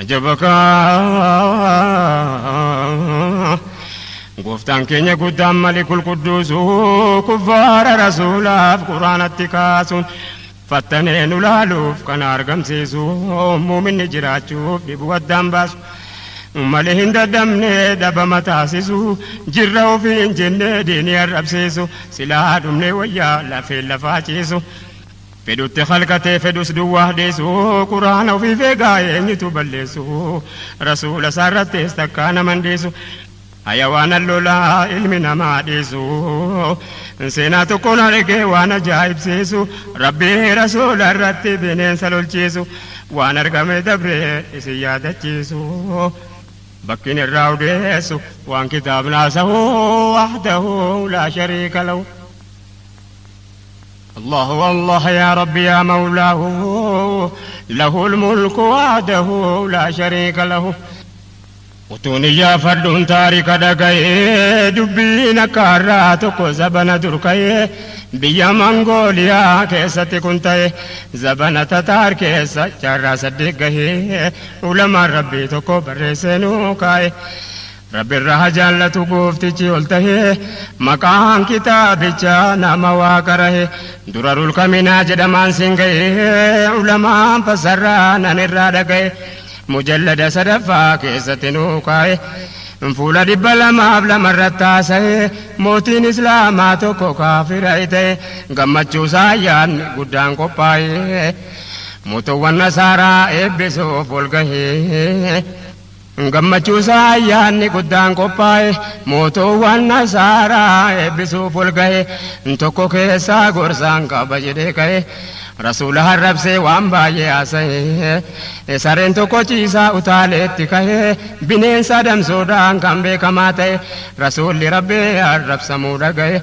Ajabaka gooftaan keenya guddaan malikul qudduusu kuffaara rasuulaaf quraanatti kaasuun fattanee nu laaluuf kana argamsiisu muuminni jiraachuuf dhibu addaan baasu malee hin dadhabne dhabama taasisu jirra ofii hin jenne diinii arrabsiisu silaa dhumne wayyaa lafee lafaa ciisu fedhutti halkatee fedhus duwwaa dhiisu quraana ofii feegaa eenyutu balleessu rasuula isaarrattis takkaa naman dhiisu hayawaana lolaa ilmi namaa dhiisu seenaa tokkoon argee waan ajaa'ibsiisu rabbii rasuula irratti bineensa lolchiisu waan argame dabree isin yaadachiisu bakkin irraa odeessu waan kitaabnaa sahu wahdahu laa shariika lahu. الله والله يا ربي يا مولاه له الملك وحده لا شريك له. Utuun iyyaafadhuun taarika dhaga'ee dubbiin akka har'aa tokko zabana dur ka'ee biyya Mangooliyaa keessatti kun ta'e zabana Tataar keessa jaarraa 8 gahee ulamaan rabbii tokko barreessee nuu kaa'e. Rabbi irraa jaallatu gooftichi ol tahee maqaan kitaabichaa nama waa qarahe durarul kaminaa jedhamaan siin ga'ee ulamaan fasarraa nan irraa dhaga'e. Mujallada sadaffaa keessatti nuu kaa'e fuula 202 irratti haasa'e mootiin islaamaa tokko kaafira ta'e gammachuu isaa ayyaanni guddaan qophaa'e mootuwwan nasaaraa eebbisuuf ol gahee gammachuu isaa ayyaanni guddaan qophaa'e mootuwwan nasaaraa eebbisuuf ol gahe tokko keessaa gorsaan qaba jedhee ka'e. Rasuula harrabsee waan baay'ee haasa'e sareen tokko ciisaa utaaleetti ka'e bineensa adamsuudhaan kan beekamaa ta'e rasuulli rabbii arrabsamuu dhaga'e.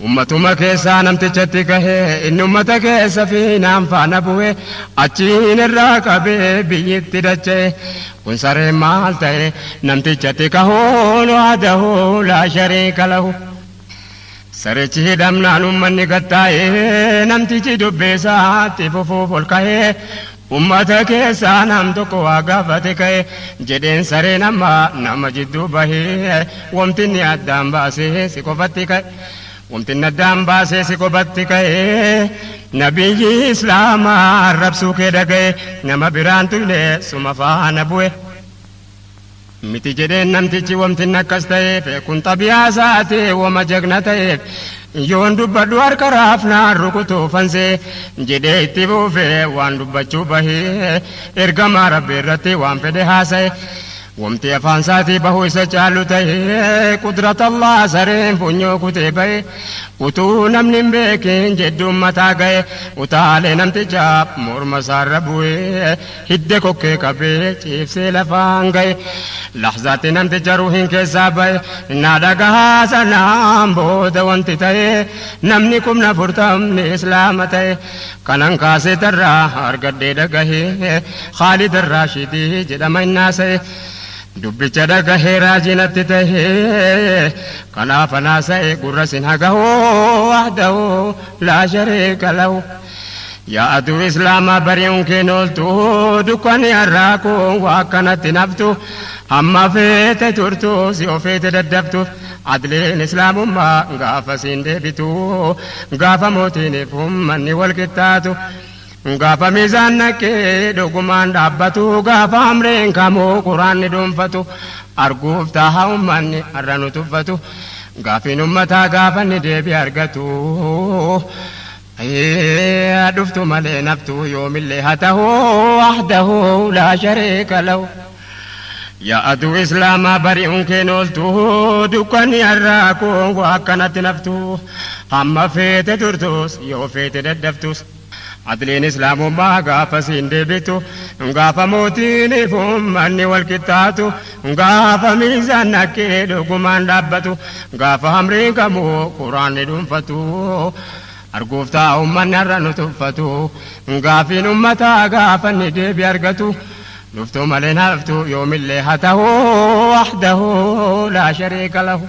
Ummatuma keessaa namtichatti gahe inni ummata keessa fiinaan faana bu'e achiin irraa qabee biyyitti dacha'e kun sareen maal ta'e namtichatti kahuun waadahu laa shariika lahu. Sarichi hidhamnaan ummanni gattaa'ee namtichi dubbeessaatti fufuuf ol ka'ee ummata keessaa nam tokko waa gaafate ka'e jedheen sareen amma nama jidduu bahee wamtinni addaan baasee si qofatti ka'e. Wamtinni addaan baasee si qofatti ka'e nabiyyi islaamaa arrabsuu kee dhaga'e nama biraan tuyne suma faana bu'e. Miti jedheen namtichi wamtinni akkas ta'eef kun xabiyaa isaati wama jagna ta'eef yoon dubbadhu harka raafnaan rukutuufansee jedhee itti buufee waan dubbachuu bahee ergamaa rabbi irratti waan fedhe haasa'e. Wamti afaan isaatii bahuu isa caalu ta'ee qudrata Allah sareen funyoo kutee ba'e utuu namni hin beekin jedhuun mataa ga'e utaalee namtichaa morma isaarra bu'ee hidda kokkee qabee ciibsee lafaan ga'e. Lahzaatti namticha ruuhin keessaa ba'e na dhagahaa sanaan booda wanti ta'e namni 40,000 islaama ta'e kanan kaasee tarraa argadhee dhagahee Khaalid Raashidii jedhama innaasa'e. Dubbicha dhagahee raajinatti tahee kanaaf anaasa'e gurra sin hagahoo wahdahu laa shariika lahu. Yaa aduu islaamaa bari'uun keen ooltu dukkanni har'aa kun waa akkanatti naftu hamma feete turtu si ofeete daddaftuuf adliin islaamummaa gaafa siin deebitu gaafa mootiiniif ummanni wal qixxaatu. Gaafa miizaan naqee dhugumaan dhaabbatu gaafa amreen kamuu quraanni dhuunfatu arguuf taaha ummanni har'a nu tuffatu gaafiin ummataa gaafa inni deebii argatu. Dhuftu malee naftu yoomillee haa ta'u wahdahu laa shariika lahu. Yaa aduu islaamaa bari'uun keen ooltu dukkanni har'aa kun waa akkanatti naftu hamma feete turtus yoo feete daddaftus. Adliin islaamummaa gaafa siin deebitu gaafa mootiiniif ummanni wal qixxaatu gaafa miizaan naqee dhugumaan dhaabbatu gaafa hamriin kamuu quraanni dhuunfatu arguuf ta'a ummanni har'a nu tuffatu gaafiin ummataa gaafa inni deebii argatu dhuftu malee haftu yoomillee haa ta'u wahdahu laa shariika lahu.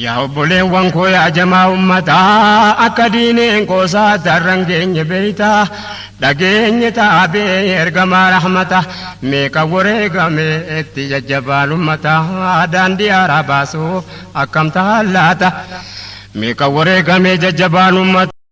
Yaa obboleewwan koo, yaa jamaa ummataa, akka diineen qoosaa tarran geenye beeytaa, dhageenye taabee ergamaa rahmata meeqa wareegame itti jajjabaan ummataa daandii haaraa baasuuf akkam ta'a laata? Meeqa wareegame jajjabaan ummata.